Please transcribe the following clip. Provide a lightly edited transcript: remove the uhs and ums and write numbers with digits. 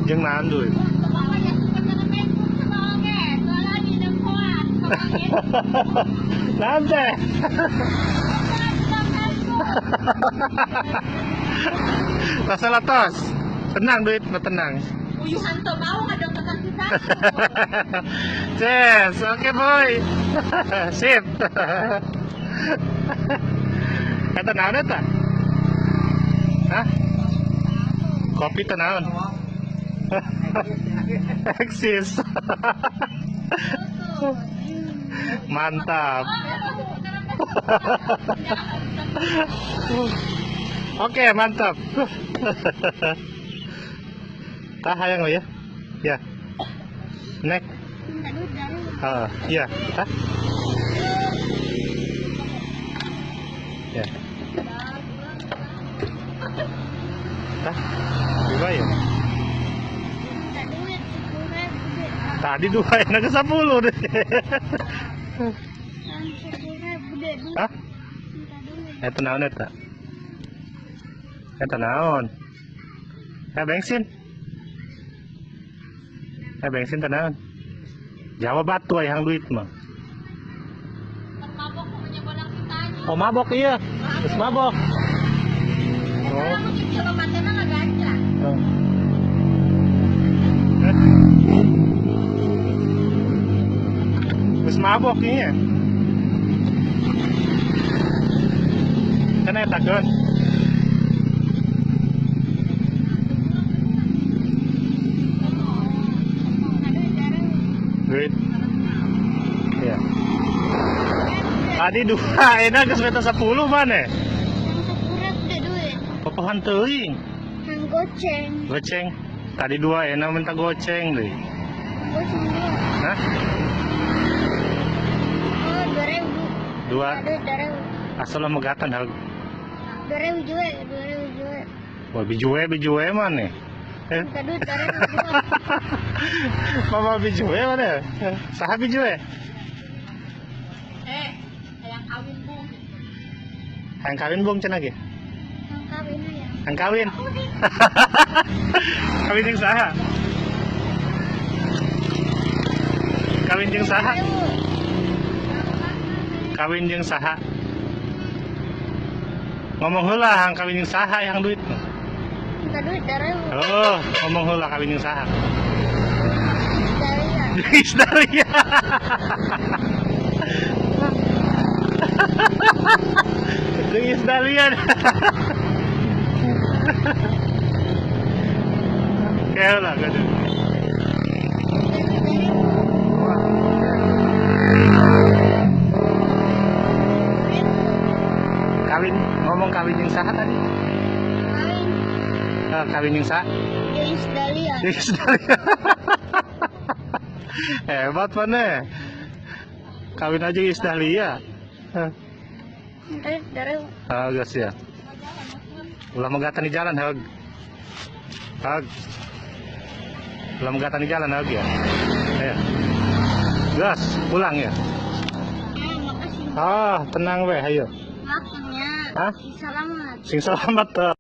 Jeung naon duit? Naon teh? Rasa latos. Tenang duit, mah tenang. Uyuhan teu mau ngadengkeun kita. Yes, oke boy. Sip. Kata naon eta? Hah? Kopi teh naon? Eksis. Mantap. Oke, mantap. Tah hayang ya? Ya. Nek. Iya, tah. Ya. Tah. Dua ya? Tadi dua enak ke 10 deh. Hah? Eta naon eta? Eta naon? Bensin. Bensin teh naon? Jawab batu yang duit mah. Oh mabok iya. Terus mabok. Oh. Terus mabok iya. Kan eta keun. Duit. Ya. Tadi dua, enak geus beta 10 mana? Yang 10 duit. Popohan teuing. Yang goceng. Goceng. Tadi dua enak minta goceng deui. Goceng dua. Hah? Oh, 2000. Dua. Aduh, 2000. Asal megatan hal. 2000 juga, 2000 juga. Wah, bijue mana? Minta duit 2000. Mama bijue mana? Saha bijue? Hayang kawin bung. Hayang kawin bung cenah ge? Hayang kawin ya. Hayang kawin. Kawin jeung saha? Kawin jeung saha? Kawin jeung saha? Ngomong heula hayang kawin jeung saha yang duit mah. Minta duit 2000. Oh, ngomong heula kawin jeung saha? Isdalia. Isdalia. Jeung Isdalia. Kayak lah gitu. Kawin, ngomong kawin jeung saha tadi? Kawin. Kawin jeung saha? Jeung Isdalia. Jeung Isdalia. Hebat mana? Kawin aja Isdalia. Ah, gas ya. Ulah megatan di jalan, Hag. Hag. Ulah megatan di jalan, Hag ya. Ayo. Gas, pulang ya. Makasih. Ah, tenang weh, ayo. Maafnya. Hah? Sing selamat. Sing selamat.